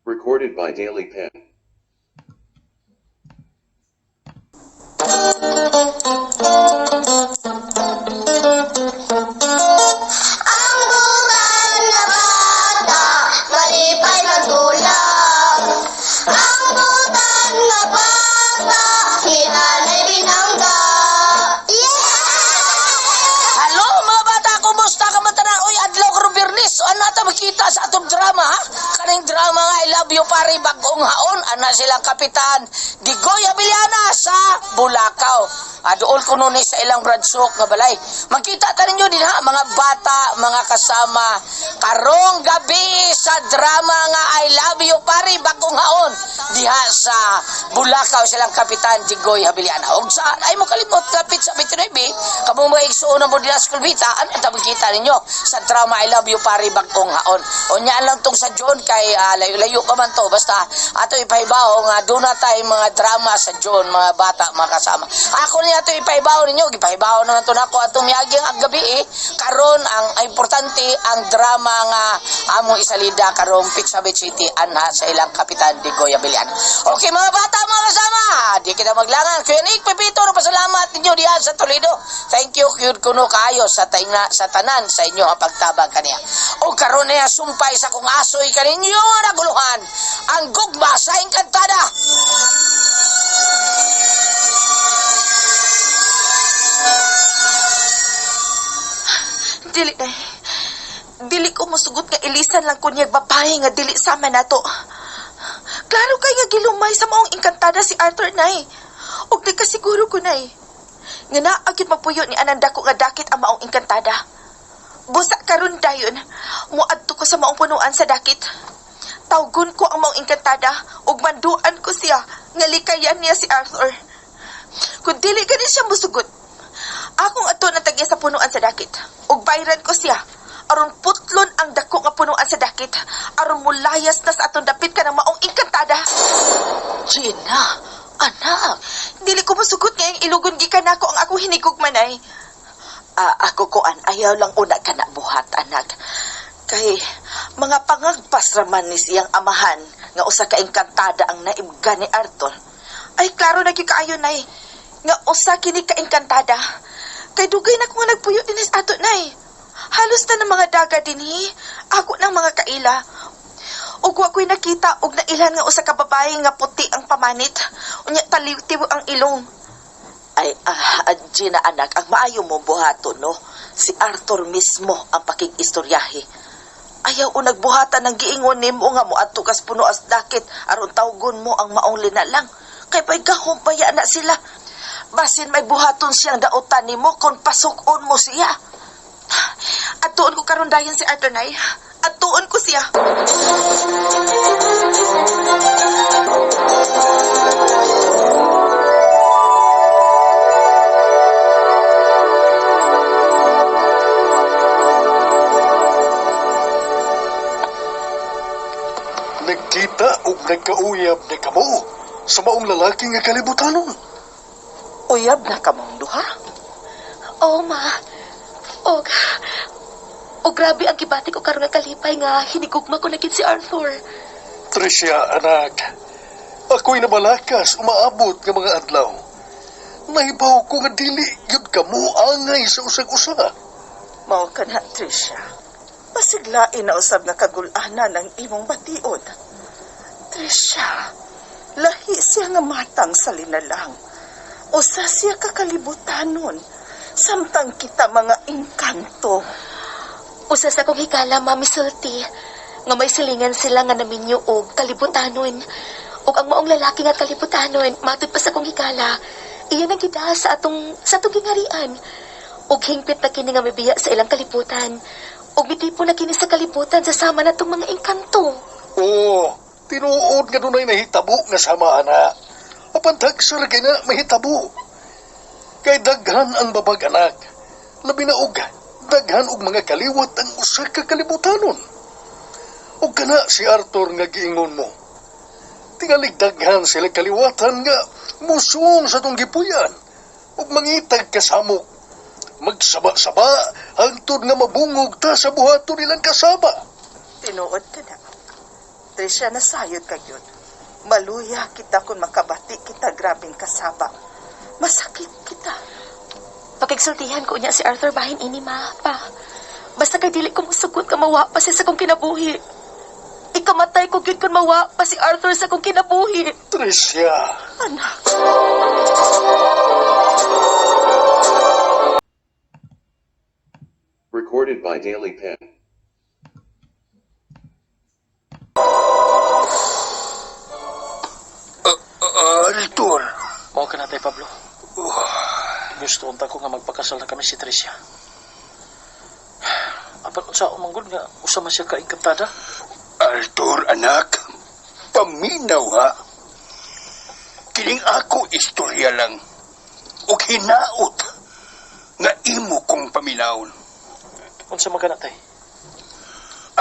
Recorded by Daily Pen. Ang butan na bata, malipay magtulog. Ang butan na bata, hinanay binangga. Yeah! Hello mga bata, kumusta ka man tanan? Uy, adlaw karong Biyernes. Ano ta makita sa atong drama ha? Kaning drama nga I Love You Pare bagong haon ana silang kapitan Digoy Abiliana sa Bulacau. Aduol ko nun sa ilang bradsok nga balay. Makita ta ninyo din ha, mga bata, mga kasama karong gabi sa drama nga I Love You Pare bagong haon diha sa Bulacau silang kapitan Digoy Habiliana. Og sa ay mo kalimot kapit sa 29 kamo mga igsuon mo dila sa Kulbita, ano ta makita ninyo sa drama I Love You Pare bagong haon. Unya lang tong sa John kay layo-layo pa man to basta ato ipahibaw nga doon na tayo mga drama sa John mga bata mga kasama. Ako niya ato ipahibaw ninyo, gipahibaw na to nako atong miaging ang gabi eh. Karon ang importante ang drama nga among isalida karong Pixabit City anha sa ilang kapitan Digoy Abiliana. Okay mga bata mga kasama, di kita maglangan. Kuya Nick Pepito, pasalamat ninyo diha sa Toledo. Thank you kyud kuno kaayo sa taina, sa tanan sa inyo ang pagtabang kaniya. O karon niya sumpay sa kung asoy kaninyo nga naguluhan ang gugma sa engkantada. Dili day. Dili ko musugot nga ilisan lang kunyag babae nga dili sama nato. Klaro kay nga gilumay sa maong engkantada si Arthur nay. Og di ka siguro ko nay. Nga naagit mapuyo ni ananda ko nga dakit ang maong engkantada. Busa karon dayon, muadto ko sa maong punuan sa dakit. Tawgon ko ang maong engkantada ug manduan ko siya nga likayan niya si Arthur. Kung dili gani siya musugot, akong ato na tagya sa punuan sa dakit. Ug bayran ko siya. Aron putlon ang dako nga punuan sa dakit. Aron mulayas na sa atong dapit ka ng maong engkantada. Gina, anak, Dili ko musugot ngayong ilugon gikan nako ang akong hinigugmanay. Ako kuan, ayaw lang una ka na buhat, anak. Kay mga pangagpas raman ni siyang amahan nga usa ka engkantada ang naibga ni Arthur. Ay klaro na gyud kaayo nay. Nga usa kini ka engkantada. Kay dugay na ko nga nagpuyo dinhi sa ato nay. Halos na ng mga daga dinhi. Ako ng mga kaila. Ug wa ko'y nakita og nailhan nga usa ka babae nga puti ang pamanit. Unya taliw-tiw ang ilong. Ay, Gina anak, ang maayo mo buhaton, no? Si Arthur mismo ang pakig-istoryahe. Ayaw o nagbuhatan ng giingon nimo nga mo adto kas puno as dakit aron tawgon mo ang maong linalang. Kay pay gahom pa ya na sila. Basin may buhaton siyang daotan nimo kon pasukon mo siya. Atuon ko karon dayon si Arthur nay. Atuon ko siya. Nagkita og nagkauyab na kamo sa maong lalaki nga kalibutanon. Uyab na kamong duha. Oo, ma. Og, og grabe ang gibati ko karon nga kalipay nga hinigugma ko na gid si Arthur. Tricia, anak, ako'y nabalakas umaabot nga mga adlaw. Nahibaw ko nga dili gyud kamo angay sa usag-usa. Mao ka na, Tricia. Pasiglain na usab nga kagulanan ang imong bation. Tricia, lahi siya nga matang sa linalang. Usa siya kakalibutanon. Samtang kita mga engkanto. Usa sa kong hikala, Mami Sulti, nga may silingan sila nga naminyo og kalibutanon. Og ang maong lalaki nga kalibutanon, matud pa sa kong hikala, iyan ang gida sa atong gingarian. Og hingpit na kini nga mibiya sa ilang kalibutan. Og mitipo na kini sa kalibutan sa sama natong mga engkanto. Oo, tinuod nga dunay nahitabo nga sama ana. Apan tagsa ra kay na mahitabo. Kay daghan ang babag anak. Labi na og daghan og mga kaliwat ang usa ka kalibutanon. Og kana si Arthur nga giingon mo. Tingalig daghan sila kaliwatan nga musuong sa tong gipuyan ug mangitag kasamok. Magsaba-saba hangtod nga mabungog ta sa buhaton nilang kasaba. Tinuod ka na. Tricia, nasayod ka yun. Maluya kita kung makabati kita grabing kasaba. Masakit kita. Pakigsultihan ko niya si Arthur bahin ini, ma, pa. Basta kay dili ko musugot nga mawa pa siya sa kong kinabuhi. Ikamatay ko gyud kung mawa pa si Arthur sa kong kinabuhi. Tricia. Anak. Recorded by Daily Pen. Arthur. Mao ka na, Tay Pablo. Gusto unta ko nga magpakasal na kami si Tricia. Apan unsa manggod nga usa man siya ka engkantada? Arthur, anak. Paminaw ha. Kining ako istorya lang. Ug hinaot nga imo kong paminawon. Unsa man ka na, Tay?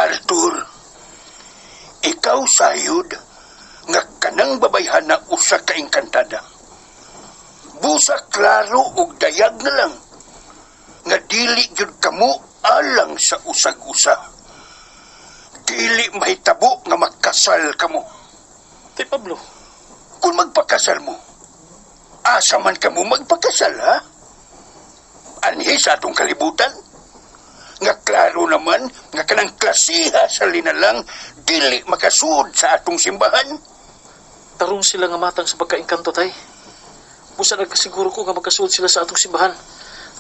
Arthur, ikaw sayod nga kanang babayhan na usa ka engkantada. Busa klaro ug dayag na lang nga dili gyud kamo alang sa usag-usa. Dili mahitabo nga magkasal kamo. Tay Pablo, Kung magpakasal mo, asa man kamo magpakasal, ha? Anhi sa atong kalibutan? Nga klaro naman nga kanang klasiha sa linalang dili makasuod sa atong simbahan. Tarong sila nga matang sa pagkaengkanto, Tay. Busa nagkasiguro ko nga magkasuod sila sa atong simbahan.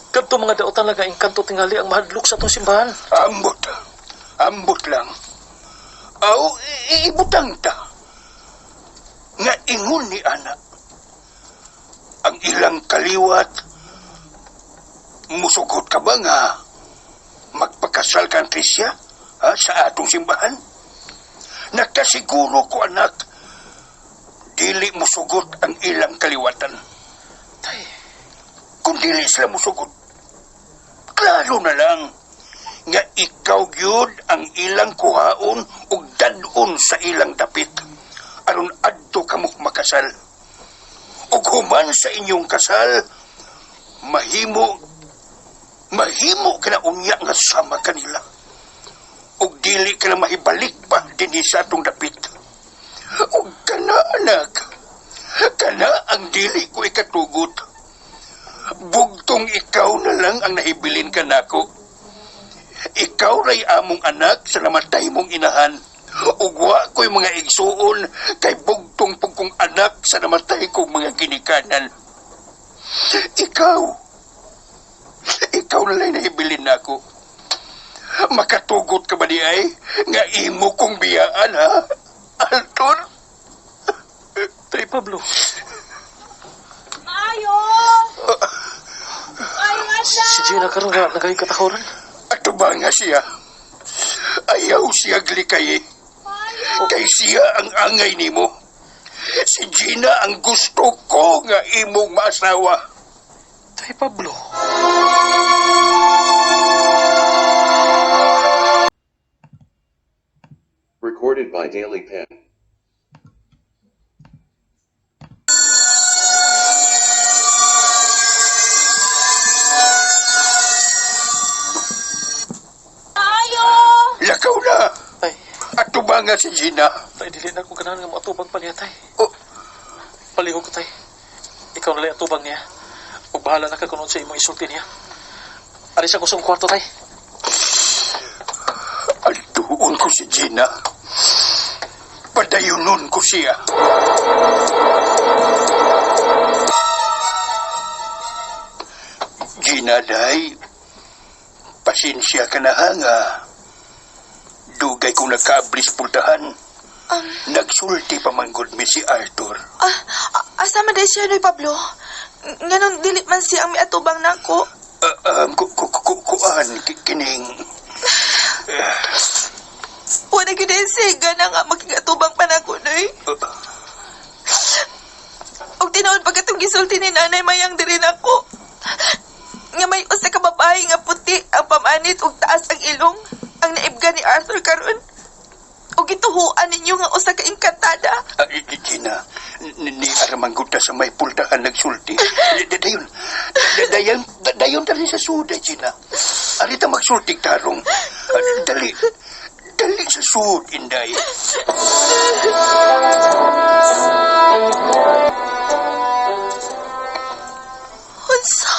Kadto mga daotan lang nga engkanto tingali ang mahadlok sa atong simbahan. Ambot. Ambot lang. Aw, ibutang ta. Nga ingon ni ana. Ang ilang kaliwat, musugot ka ba nga magpakasal ka Tricia, ha, sa atong simbahan? Nakasiguro ko anak, dili musugot ang ilang kaliwatan. Tay, Kung dili sila musugot, klaro na lang nga ikaw gyud ang ilang kuhaon ug dad-on sa ilang dapit aron adto kamo makasal. Ug human sa inyong kasal, mahimo mahimo ka na unya nga sama kanila. Ug dili ka na mahibalik pa dinhi sa atong dapit. Ug kana anak, kana ang dili ko ikatugot. Bugtong ikaw na lang ang nahibilin ka nako. Ikaw ray among anak sa namatay mong inahan. Ug wa ko'y mga igsuon kay bugtong pug kong anak sa namatay kong mga ginikanan. Ikaw, ikaw na lang nahibilin nako. Makatugot ka ba di ay nga imo kong biyaan ha? Alton? Tay Pablo. Maayo! Maayo Si Gina karon nga nagay katahoran. Ato ba nga siya? Ayaw siya glikay. Kay siya ang angay nimo. Si Gina ang gusto ko nga imong maasawa. Tay Pablo. Recorded by Daily Pen. Maayo! Lakaw na. Tay, Ato ba nga si Gina? tay dili na ko ganahan nga moatubang pa niya, Tay. Oh, Palihog ko, Tay. Ikaw na lang atubang niya. Ug bahala na ka kung sa imong isulti niya. Ari sa kusong kwarto, Tay. altuon ko si Gina. Padayunon ko siya. Gina, day. Pasensya ka na ha nga. Dugay kong nagkaablis pultahan. Nagsulti pa manggod mi si Arthur. Ah, asa man day siya, Noy Pablo? Nganong dili man siya ang miatubang nako. Ku, ku, ku, kuan, kining... Wala gyud ay siga na nga makigatubang pa nako, Noy. Og tinuod pag itong gisulti ni Nanay Mayang diri nako. Nga may usa ka babae nga puti ang pamanit ug taas ang ilong ang naibga ni Arthur karon. Og gituhuan ninyo nga usa ka engkantada. Ah, Gina, ni aramang ta sa may pultahan nagsulti. Dayon, dayon, dayon dali sa suda, Gina. Arita magsulti tarong. Ah, dali, Dali sa suod, Inday. Unsa?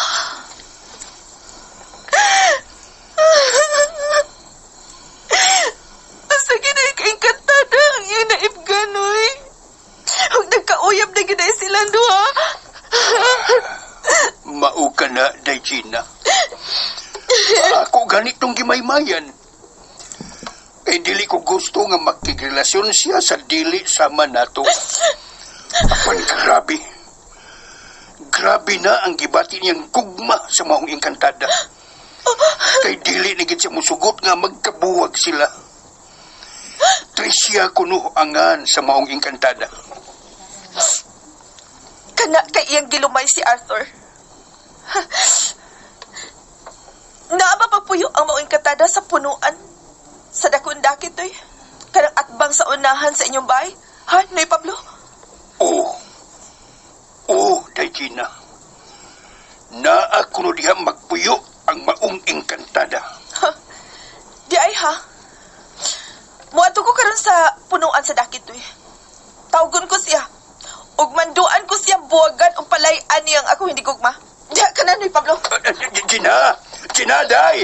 Asa ginay kaingkantada ang iyang naibgan, oy. Huwag nagkauyab na ginay silang duha. Mao ka na, Day Gina. Ako ganitong gimaymayan. Eh, dili ko gusto nga makigrelasyon siya sa dili sama nato. Apan grabe. Grabe na ang gibati niyang gugma sa maong engkantada. Kay dili na gid siya musugot nga magkabuwag sila. Tricia kuno angan sa maong engkantada. Kana kay iyang gilumay si Arthur. Naa ba pagpuyo ang maong katada sa punuan? Sa dakong dakit, oy. Kanang atbang sa unahan sa inyong bahay? Ha, Noy Pablo? Oo. Oo, Day Gina. Naa kuno diha magpuyo ang maong engkantada. Di ay ha. Muadto ko karon sa punuan sa dakit oy. Tawgon ko siya. Ug manduan ko siya buwagan og palayan niyang ako hindi gugma. Diha ka na, Noy Pablo. Gina! Gina, day!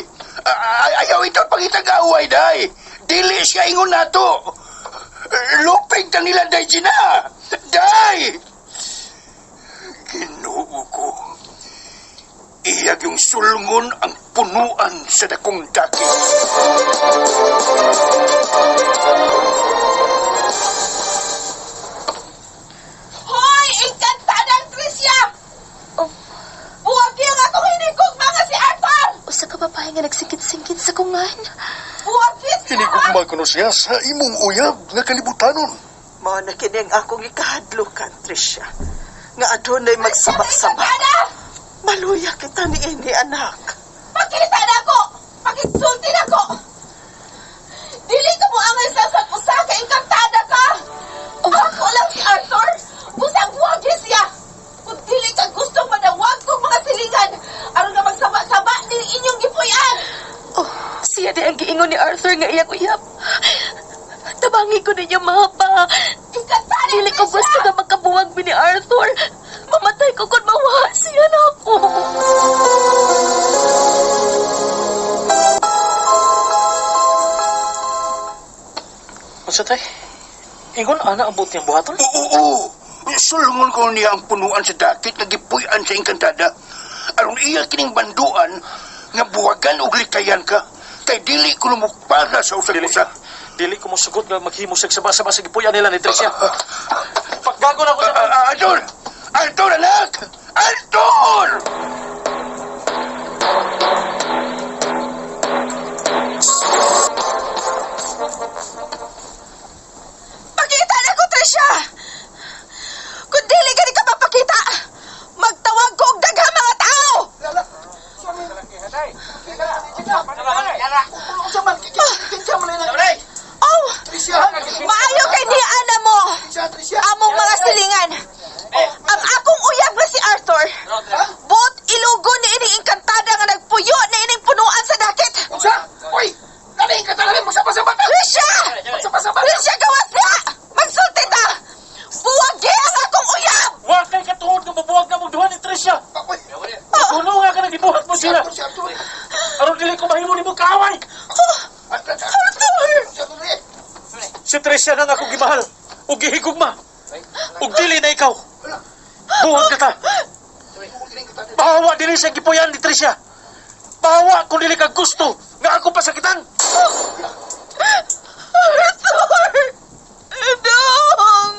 Ayaw ito pangitag-away, day! Dili siya ingon nato! Lupig ta nila, day, Gina! Day! Ginoo ko. Iyag yung sulngon ang punuan sa dakong daki. Hoy! Engkantada ang Tricia! Oh. Buwagi ang akong hinigugma nga si Arthur! Usa ka babae nga nagsikit-singkit sa kungan. Buwagi siya! Hinigugma ko no siya sa imong uyab nga kalibutanon. Mao na kini ang akong ikahadlukan, Tricia. Nga adunay magsama-sama. Maluya kita ni ini, anak. Pakita na ako! Pakitsulti na ako! Dili ka mo angay sa sa usa ka engkantada ka! Ako lang si Arthur! Busang buwagi siya! Kung dili ka gusto manawag kong mga silingan, aron nga magsama-sama ni inyong gipuy-an! Oh, siya di ang giingon ni Arthur nga iyang uyab. Tabangi ko ninyo, mapa. Engkantada Dili ko gusto nga magkabuwag mi ni Arthur. Mamatay ko kung mawa siya na ako. Unsa tay? Ingon ana ang buot niyang buhaton? Oo, oo. Sulungon ko niya ang punuan sa dakit nga gipuy-an sa engkantada. Aron iya kining banduan nga buwagan og likayan ka. Kay dili ko para sa usag-usa. Dili ko mosugot nga maghimo siya sama-sama sa gipuy-an nila ni Tricia. Paggago na ako sa Arthur! Arthur, anak! Arthur! Pakita na ko, Tricia! Kung dili ka ni ka mapakita, magtawag ko og daghang mga tao! Oh! Maayo kay ni ana mo! Among mga silingan! Ang akong uyab nga si Arthur, buot ilugo ni ining engkantada nga nagpuyo na ining punuan sa dakit! Unsa? Uy! Dali ka talaga magsama-sama ka! Tricia! Tricia, gawas niya! Magsulti ta! Buwagi ang akong uyab! Wa kay katuod nga mabuwag na mong duha ni Tricia. Tulo nga ka nagibuhat mo sila. Aron dili ko mahimo nimo kaaway. Arthur! Si Tricia nang akong gimahal ug gihigugma. Ug dili na ikaw. Buwag ka ta. Bawa dili sa gipuyan ni Tricia. Bawa kung dili ka gusto nga ako pasakitan. Arthur! Dong!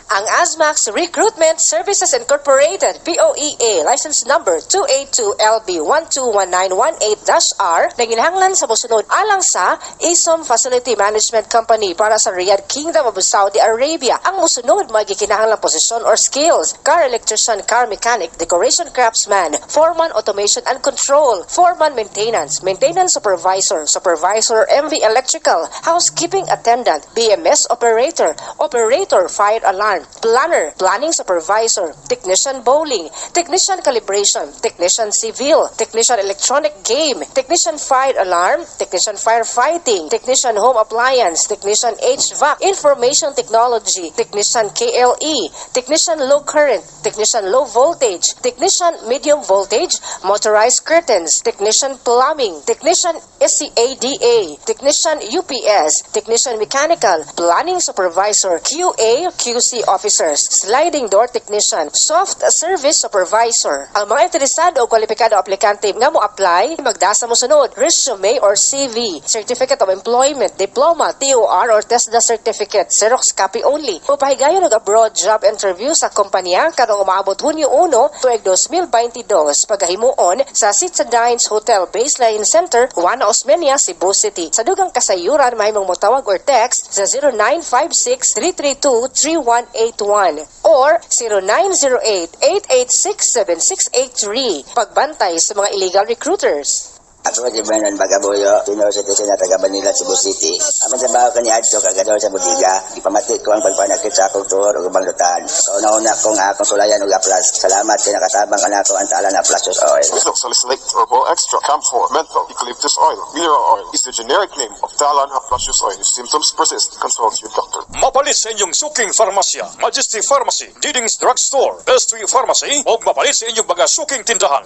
Ang ASMAX Recruitment Services Incorporated, POEA, license number 282LB121918-R, nanginahanglan sa mosunod alang sa ISOM Facility Management Company para sa Riyadh Kingdom of Saudi Arabia. Ang mosunod magikinahanglang posisyon or skills: car electrician, car mechanic, decoration craftsman, foreman automation and control, foreman maintenance, maintenance supervisor, supervisor MV electrical, housekeeping attendant, BMS operator, operator fire alarm, planner, planner, planning supervisor, technician bowling, technician calibration, technician civil, technician electronic game, technician fire alarm, technician firefighting, technician home appliance, technician HVAC, information technology, technician KLE, technician low current, technician low voltage, technician medium voltage, motorized curtains, technician plumbing, technician SCADA, technician UPS, technician mechanical, planning supervisor, QA, QC officers, sliding door technician, soft service supervisor. Ang mga interesado o kwalipikado aplikante nga mo apply, magdasa mo sunod, resume or CV, certificate of employment, diploma, TOR or TESDA certificate, Xerox copy only. Upahigayon og abroad job interview sa kompanya karong umaabot Hunyo 1 tuig 2022 pagahimuon sa Citadines Hotel Baseline Center, Juana Osmeña, Cebu City. Sa dugang kasayuran, mahimong motawag or text sa 0956-332-3181 or 0908-886-7683. Pagbantay sa mga illegal recruiters. Ako si Brennan Bagabuyo, senior citizen na taga Banilad, Cebu City. Ang trabaho ko ni Adto, kargador sa bodega. Gipamati ko ang pagpanakit sa akong tuhor ug ubang dutan. Kauna-una ko nga akong sulayan og aplas. Salamat kay nakatabang kanako ang Talan Haplas Oil. Salicylate, herbal extract, camphor, menthol, eucalyptus oil, mineral oil is the generic name of Talan Haplassus oil. If symptoms persist, consult your doctor. Mapalit sa inyong suking farmasya, Majesty Pharmacy, Diding's Drugstore, Best Way Pharmacy, o mapalit sa inyong mga suking tindahan.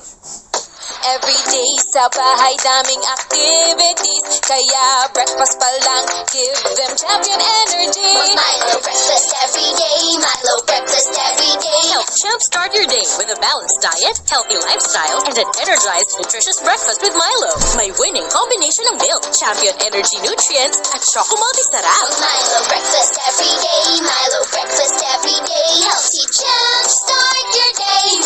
Every day sa bahay, daming activities. Kaya breakfast pa lang, give them Champion Energy. Milo breakfast every day, Milo breakfast every day. Help Champ start your day with a balanced diet, healthy lifestyle, and an energized, nutritious breakfast with Milo. May winning combination ng milk, Champion Energy nutrients, at Choco Malty sarap. Milo breakfast every day, Milo breakfast every day. Healthy Champ, start your day.